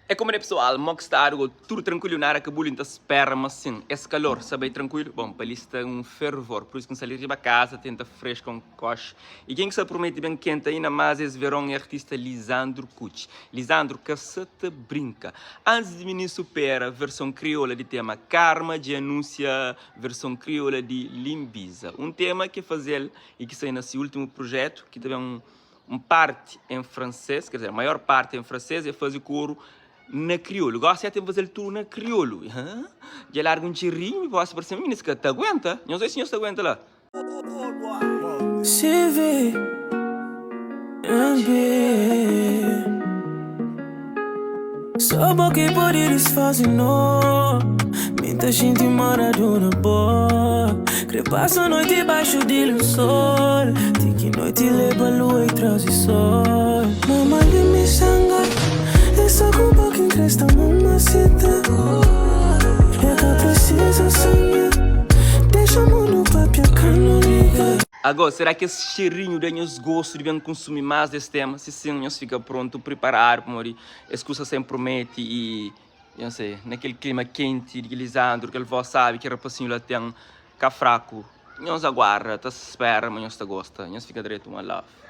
É como é pessoal, mo ki stadu go tudu tranquilo nada ka buli, nta spera ma sim es calor sa bai tranquilo, bom pa li sta um fervor, por isso ki nsa li riba casa tenta fresca um koxe e ken ki sa promete ben kenta ainda mas es veron é artista Lisandro Cucci. Lisandro ka sa ta brinca, antes di mininu supera verson kriola di tema Karma dje anuncia verson kriola di Limbisa, um tema ke fazel e ki sai na si ultimo projeto ki ta ben Un parti en fransês, ker dizer, maior parti en fransês, e faze koru na kriolu. Gosi ja ten faze-l tudu na kriolu. Dja larga un txerinhu, mi gosi parse-m minis ka ta aguenta. Nhos oi si nhos ta aguenta la. CV MB Só bo ki pode disfaze nó Mi ta xinti maradu na bo Kre pasa noiti baxu di lensol Ti ki noiti leba lua i traze sol Mama li mi sanga É só ku bo ki N kre sta mamacita É ka presiza sonha Dexa mundu papia ka nu liga. Agó, será ki es xerinhu da nhos gostu di ben konsumi más des tema? Si sin, nhos fika prontu, priparadu, pamodi es kusa sen promete i, nhos sei, na kel klima kenti di Lisandro, kel vós sábi ki rapasinhu la ten, ka fraku. Nhos aguarda, ta spera ma nhos ta gosta. Nhos fika dretu. One love.